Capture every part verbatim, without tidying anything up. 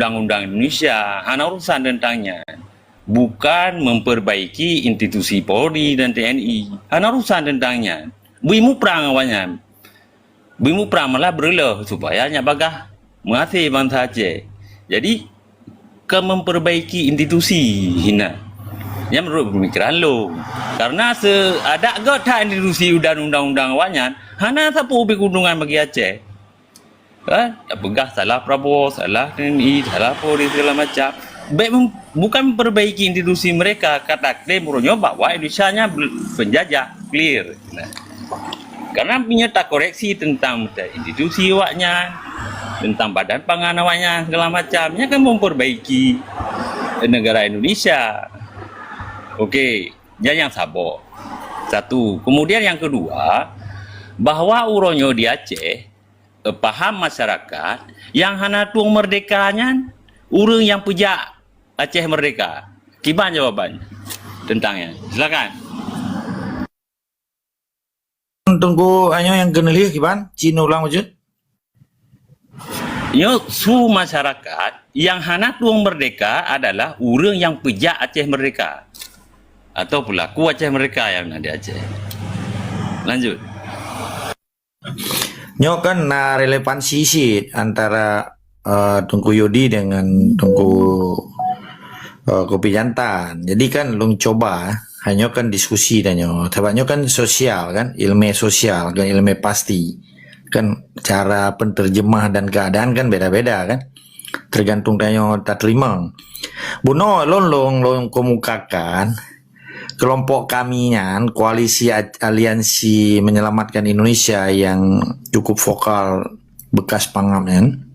undang-undang Indonesia, hana urusan tentang nyan. Bukan memperbaiki institusi Polri dan T N I, hana urusan tentang nyan. Bui muprang awaknyan. Bui muprang malah beureuloh supaya nyak bagaih meuhasé bansa Aceh. Jadi, keu memperbaiki institusi hina. Nyan menurut pemikiran lôn. Karena se-, adak göt that institusi dan undang-undang awaknyan, hana sapeue bri keuntungan bagi Aceh. Kan? Peugah salah Prabowo, salah T N I, salah Polri, segala macam. Baik mem-, bukan memperbaiki institusi mereka, kata klaim uroe nyoe bahwa Indonesia nya bel-, penjajah, clear. Nah. Karena punya tak koreksi tentang institusi awaknyan, tentang badan pangan awaknyan, segala macam, nya kan memperbaiki negara Indonesia. Okey, nyan nyang saboh. Satu. Kemudian yang kedua, bahwa uroe nyoe di Aceh, eh, paham masyarakat yang hana tueng merdeka nyan ureuëng nyang peujak Aceh merdeka. Kiban jawaban tentang nyan? Silakan. Teungku, nyoe nyang keuneulheueh kiban, ci neulang bacut. Nyoe su masyarakat yang hana tueng merdeka adalah ureuëng nyang peujak Aceh merdeka atau pelaku Aceh merdeka yang na di Aceh. Lanjut. Nyoe kan na relevansi cit antara, eh, Teungku Yodi dengan Teungku, eh, Kopi Jantan. Jadi kan lôn cuba, hanyoe kan diskusi tanyoe. Sabab nyoe kan sosial kan, ilmu sosial kan, ilmu pasti. Kan cara penterjemah dan keadaan kan beda-beda kan. Tergantung tanyoe tateurimong. Bunoe lôn, lôn, lôn kemukakan, kelompok kami nyan, Koalisi A-, Aliansi Menyelamatkan Indonesia yang cukup vokal bekas Pangap nyan,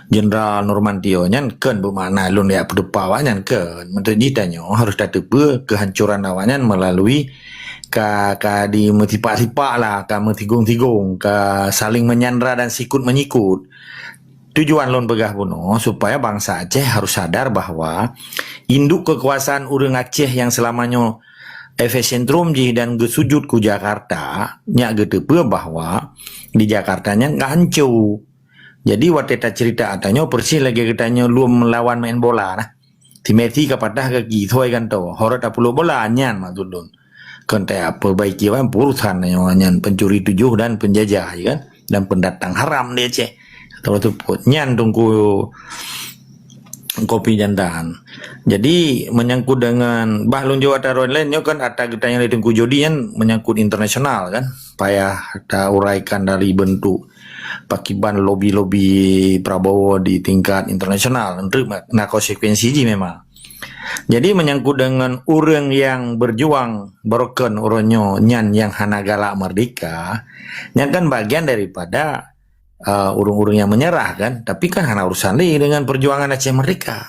Jenderal Nurmantio nyan, kheun beumakna lôn jak peuteupa awaknyan, kheun. Meuntreuk jih tanyoe harôh tateupeue kehancuran awaknyan melalui ka, ka di meusipak-sipak lah, ka meusigong-sigong, ka saling menyandera dan sikut menyikut. Tujuan lôn peugah bunoe supaya bansa Aceh harôh sadar bahwa induk kekuasaan ureuëng Aceh yang selama nyoe epicentrum jih dan geusujut ku Jakarta, nyak geuteupeue bahwa di Jakarta nyan ka hanco. Jadi watée tacerita ata nyoe persis lagée geutanyoe lom melawan main bola nah. Si Messi ka patah gaki, soi ganto, horot tapulok bola, nyan maksud lôn. Kon taperbaiki awaknyan, urusan nyoe nyan pencuri tujoh dan penjajah, ya kan? Dan pendatang haram di Aceh. Atau teupot. Nyan Teungku Kopi Jantan. Jadi, menyangkut dengan, bah lôn jaweueb ata droen laén, nyoe kan ata geutanyong lé Teungku Yodi nyan menyangkut internasional kan. Payah tauraikan dari bentuk pakiban lobi-lobi Prabowo di tingkat internasional. Enteuk na konsekuensi jih memang. Jadi, menyangkut dengan ureuëng yang berjuang beurukon uroe nyoe nyan nyang hana galak merdeka, nyan kan bagian daripada, eh, ureuëng-ureuëng yang menyerah kan. Tapi kan hana urusan lé dengan perjuangan Aceh Merdeka.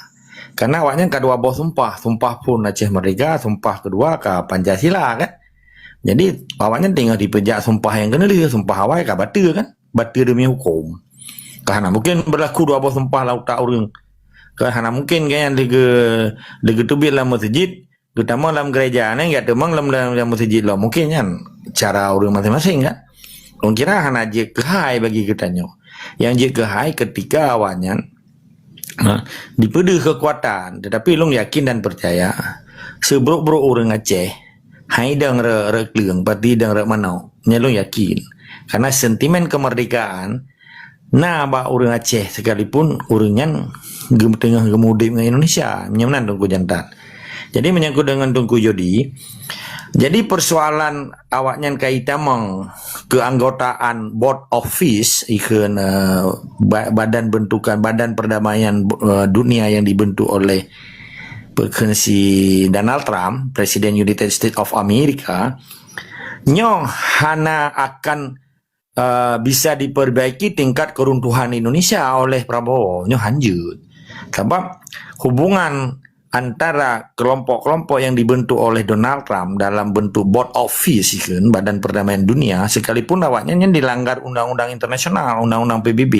Karena awaknyan ka dua boh sumpah, sumpah phon Aceh Merdeka, sumpah kedua ka Pancasila kan. Jadi, awaknyan teungoh dipeujak sumpah nyang keuneulheueh, sumpah awai ka bateue kan. Bateue demi huköm. Ka hana mungkin beulaku dua boh sumpah lam utak ureuëng. Ka hana mungkin kan nyan leuge-, leugeuteubiet lam meuseujid, geutamong lam gereja nyan, jak teumong lam, lam, lam meuseujid lom. Mungkin nyan cara ureuëng maséng-maséng kan. Lôn kira hana jeuet keuhai bagi geutanyoe. Nyang jeuet keuhai ketika awaknyan, ha, dipeudeuh keukuatan. Tetapi lôn yakin dan peucaya, seubrok-brok ureuëng Aceh, hai dong reu-, reu kleueng, pati dong reu manok. Nyan lôn yakin. Karena sentimen kemerdekaan na bak ureuëng Aceh sekalipun ureuëng nyan geu-, teungoh geumudeb ngon Indonesia. Meunyoe meunan Teungku Jantan. Jadi menyangkut dengan Teungku Yodi, jadi persoalan awaknyan ka itamong keanggotaan Board of Peace, ikheun, eh, ba-, badan bentukan, badan perdamaian, eh, dunia yang dibentuk oleh peukheun si Donald Trump, Presiden United States of America, nyoe hana akan, eh, bisa diperbaiki tingkat keruntuhan Indonesia oleh Prabowo. Nyoe hanjeuet. Sabab hubungan antara kelompok-kelompok yang dibentuk oleh Donald Trump dalam bentuk Board of Peace, kan, Badan Perdamaian Dunia, sekalipun awaknyan nyan dilanggar undang-undang internasional, undang-undang P B B.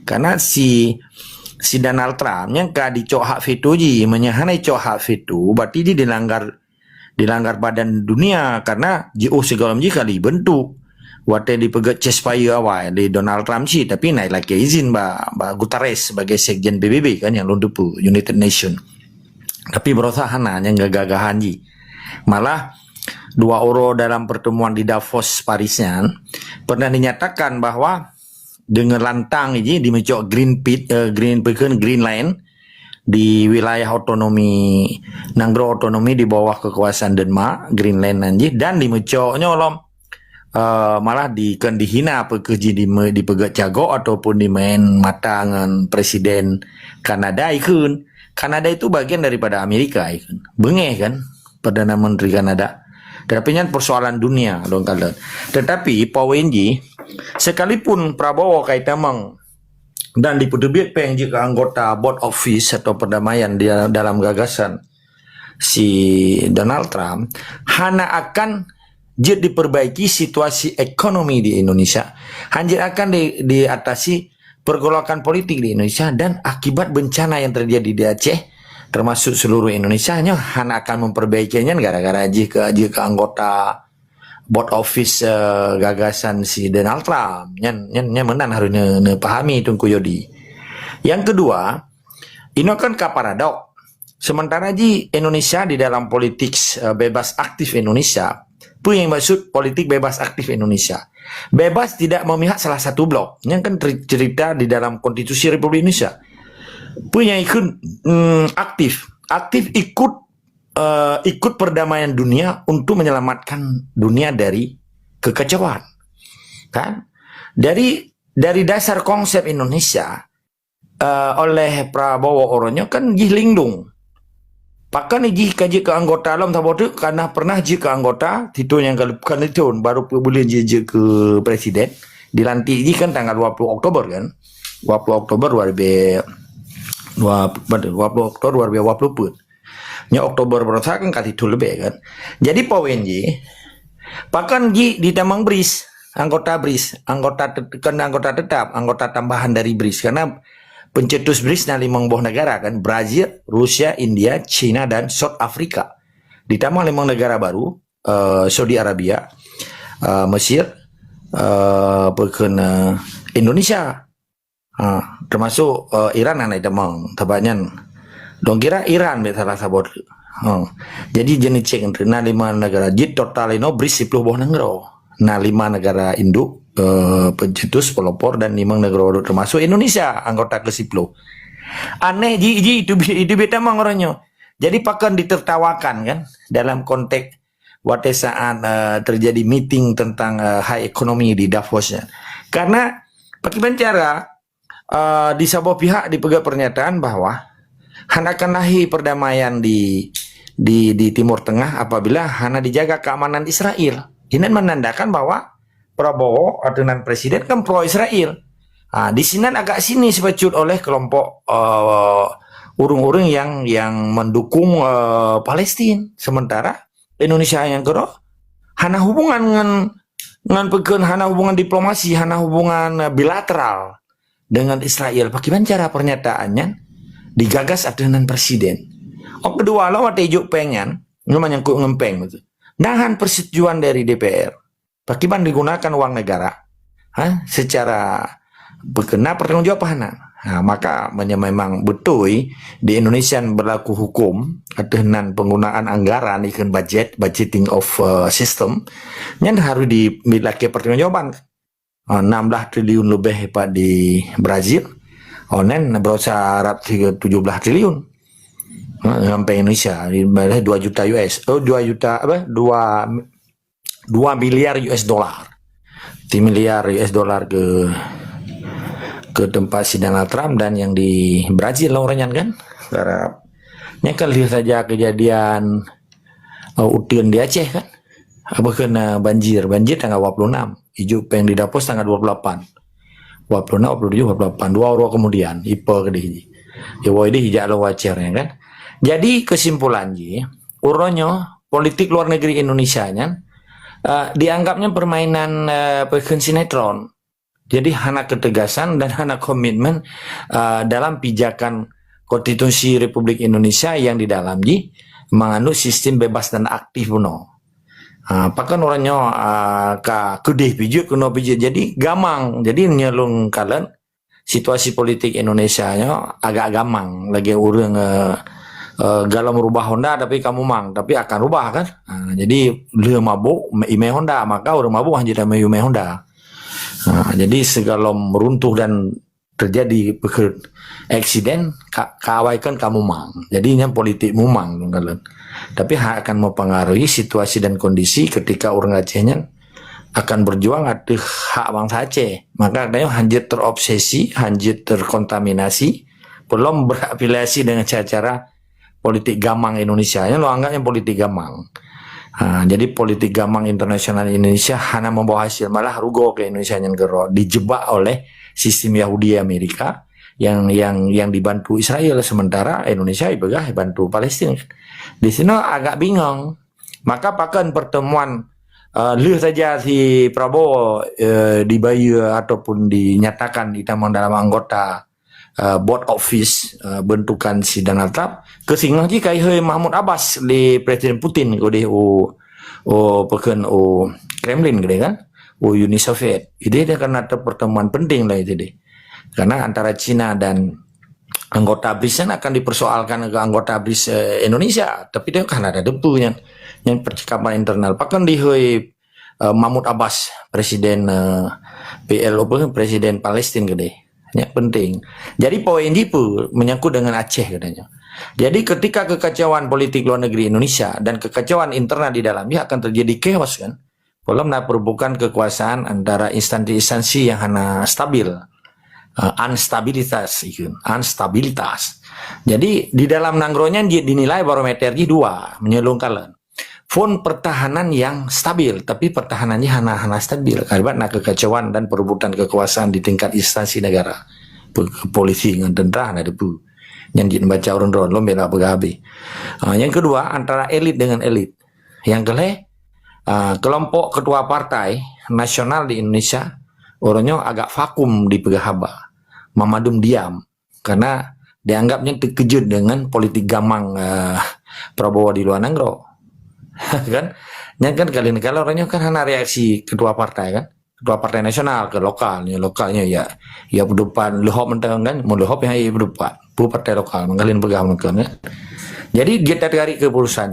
Karena si, si Donald Trump nyan ka dicok hak veto jih. Meunyoe hana dicok hak veto, berarti dia dilanggar, dilanggar badan dunia karena jiôh sigohlom jih ka dibentuk. watée dipeugét ceasefire awai lé Donald Trump cit, tapi na ilakée izin bak, bak Guterres sebagai sekjen P B B kan, nyang lôn teupeue, United Nation. Tapi berusaha hana nyang gagah-gagahan jih. Malah dua uroe dalam pertemuan di Davos Paris nyan pernah dinyatakan bahwa deungon lantang jih dimeucok green pit, eh, green, peue kheun, Greenland di wilayah otonomi, nanggroe otonomi di bawah kekuasaan Denmark, Greenland nan jih, dan dimeucok nyoe lom, eh, malah dikon dihina, peue kheun jih dime-, dipeugét cagok ataupun dimain mata ngon Presiden Kanada ikheun. Kanada itu bagian daripada Amerika ikheun. Beungéh kan Perdana Menteri Kanada. Tetapi nyan persoalan dunia dong kalon. Tetapi poin jih, sekalipun Prabowo ka itamong dan dipeuteubiet péng jeuet keu anggota Board of Peace atau perdamaian di dalam gagasan si Donald Trump, hana akan jeuet diperbaiki situasi ekonomi di Indonesia, hana jeuet akan di, diatasi pergolakan politik di Indonesia dan akibat bencana yang terjadi di Aceh, termasuk seluruh Indonesia, nyoe hana akan memperbaiki nyan gara-gara jih keu, jih keu anggota Board of Peace, eh, gagasan si Donald Trump. Nyan, nyan, nyan meunan harus ne, ne pahami Teungku Yodi. Yang kedua, inoe kan ka paradok. Sementara jih Indonesia di dalam politik, eh, bebas aktif Indonesia, peue nyang maksud politik bebas aktif Indonesia? Bebas tidak memihak salah satu blok. Nyan kan cer-, cerita di dalam Konstitusi Republik Indonesia. Peue nyang ikut, mm, aktif? Aktif ikut, eh, ikut perdamaian dunia untuk menyelamatkan dunia dari kekacauan. Kan? Dari, dari dasar konsep Indonesia, eh, oleh Prabowo uroe nyoe kan jih lindung. Pakon jih ka jeuet keu anggota lom saboh teuk, karena pernah jeuet keu anggota, situ nyang ka, bukan situ, baru peuet buleuen jih jeuet keu presiden. Dilantik jih kan tanggal dua puluh Oktober kan. Dua puluh Oktober dua ribu, dua, dua puluh Oktober dua ribu dua puluh peuet. Nyoe Oktober baroesa kan ka situ leubeh kan. Jadi poin jih, pakon jih ditamong BRICS, anggota BRICS, anggota tet-, kon anggota tetap, anggota tambahan dari BRICS. Karena pencetus BRICS na limong boh negara kan, Brazil, Rusia, India, China, dan South Africa. Ditamong limong negara baru, eh, Saudi Arabia, eh, Mesir, eh, peue kheun, eh, Indonesia. Ha, termasuk, eh, Iran hana itamong. Sabab nyan, dong kira Iran bit salah saboh. Ha. Jadi, jeuet neucek na lima negara. Jih total inoe BRICS siploh boh nanggroe. Na lima negara induk, eh, pencetus, pelopor, dan limong negara baru, termasuk Indonesia, anggota ke siploh. Aneh jih, jih itu bi-, itu bit tamong uroe nyoe. Jadi, pakon ditertawakan kan dalam konteks watée saat, eh, terjadi meeting tentang, eh, high economy di Davos nyan. Karena pakiban cara, eh, di saboh pihak dipeugah pernyataan bahwa hana akan lahé perdamaian di, di, di Timur Tengah apabila hana dijaga keamanan Israel. Ini menandakan bahwa Prabowo atau nan presiden kan pro Israel. Ha, di sinan agak sinis bacut oleh kelompok, eh, ureuëng-ureuëng yang, yang mendukung, eh, Palestin. Sementara Indonesia nyang keudroe hana hubungan ngon, ngon peue kheun, hana hubungan diplomasi, hana hubungan, eh, bilateral dengan Israel. Pakiban cara pernyataan nyan digagas ateueh nan presiden. Ong keudua, lom watée ijok péng nyan, nyoe menyangkut ngon péng beutôi. Nahan persetujuan dari D P R. Pakiban digunakan wang negara, ha, secara beukena pertanggung jawab hana. Ha, maka meunyoe memang beutôi di Indonesia berlaku hukum ateueh nan penggunaan anggaran ikheun budget, budgeting of, uh, system, nyan harus di, dilakée pertanggungjawaban. Ha, enam belas triliun leubeh ipat di Brazil. Oh, nan berosa Arab tujuh belas triliun. Ha, sampai Indonesia, di bawah dua juta U S. Oh, dua juta apa? Dua dua miliar U S dollar. Ti miliar U S dollar ke, ke tempat si Donald Trump dan yang di Brazil lah orang nyan kan. Arab. Nyan kan lihat saja kejadian, uh, uteuen di Aceh kan. Apa kena banjir? Banjir tanggal dua puluh enam. Ijok péng di Davos tanggal dua puluh lapan. Dua puluh enam, dua puluh tujuh, dua puluh lapan. Dua uroe kemudian, ipa ke di. Ya, woi di hijak lo wacer ya kan. Jadi kesimpulan jih, uroe nyoe politik luar negeri Indonesia nyan, eh, dianggapnya permainan, eh, peue kheun sinetron. Jadi hana ketegasan dan hana komitmen, eh, dalam pijakan Konstitusi Republik Indonesia yang di dalam jih mengandung sistem bebas dan aktif bunoe. Ha, pakon ureuëng nyoe, ah, ka keudeh pijeuet, keunoe pijeuet. Jadi gamang. Jadi nyoe lôn kalon situasi politik Indonesia nyoe agak gamang lagi ureuëng, eh, eh, galom rubah Honda tapi ka mumang, tapi akan rubah kan. Ha, jadi le mabuk imé Honda, maka ureuëng mabuk hana jeuet imé Honda. Ha, jadi segalom runtuh dan terjadi peukeuet eksiden, ka, ka awai kan ka mumang. Jadi nyan politik mumang lôn kalon. Tapi ha akan mempengaruhi situasi dan kondisi ketika ureuëng Aceh nyan akan berjuang ateueh hak bansa Aceh. Maka geutanyoe hana jeuet terobsesi, hana jeuet terkontaminasi, peulom berafiliasi dengan cara-cara politik gamang Indonesia. Nyan lôn anggap nyan politik gamang. Ha, jadi politik gamang internasional Indonesia hana membawa hasil, malah rugoe keu Indonesia nyan keudroe, dijebak oleh sistem Yahudi Amerika yang yang yang dibantu Israel, sementara Indonesia ipeugah bantu Palestina. Di sinoe agak bingung. Maka pakon pertemuan, eh, lheueh saja si Prabowo, eh, dibayeue ataupun dinyatakan ditamong dalam anggota, eh, board office, eh, bentukan si Donald Trump, keu singoh jih ka ihôi Mahmud Abbas lé Presiden Putin keudeh u, u pakon u Kremlin keudeh kan, u Uni Soviet. Ideh dia kan ada pertemuan penting lah itu deh. Karena antara Cina dan anggota BRICS kan akan dipersoalkan ke anggota BRICS, eh, Indonesia, tapi dia kan ada debu nyan, nyan percakapan internal. Pakon dihôi, eh, Mahmud Abbas, Presiden, eh, P L O apa, Presiden Palestin keudeh. Nyan penting. Jadi poin jih peue menyangkut dengan Aceh katanya. Jadi ketika kekacauan politik luar negeri Indonesia dan kekacauan internal di dalam, dia akan terjadi chaos kan. Peulom na perebutan kekuasaan antara instansi-instansi yang hana stabil. Eh, unstabilitas, ikun, unstabilitas. Jadi di dalam nanggroe nyan di-, dinilai barometer jih dua, meunyoe lôn kalon. Phon pertahanan yang stabil, tapi pertahanan jih hana, hana stabil. Akibat na kekacauan dan perebutan kekuasaan di tingkat instansi negara. Pe-, polisi ngon tentara na debu. Nyan jeuet baca ureuëng droe, lom bela peugah habéh. Ah, yang kedua, antara elit dengan elit. Yang kelhée, ah, kelompok ketua partai nasional di Indonesia, ureuëng nyoe agak vakum dipeugah haba. Mamadum diam. Karena dianggap nyan terkejut dengan politik gamang, eh, Prabowo di luar nanggroe. Kan? Nyan kan kali ni, kalau ureuëng nyoe kan hana reaksi ketua partai kan? Ketua partai nasional ke lokal, nyoe lokal nyoe ya. Ya peudupat leuhop mantong kan? Mau leuhop yang ya peudupat. Pu partai lokal, mangkalin peugah mantong kan? Jadi, dia tertarik ke urusan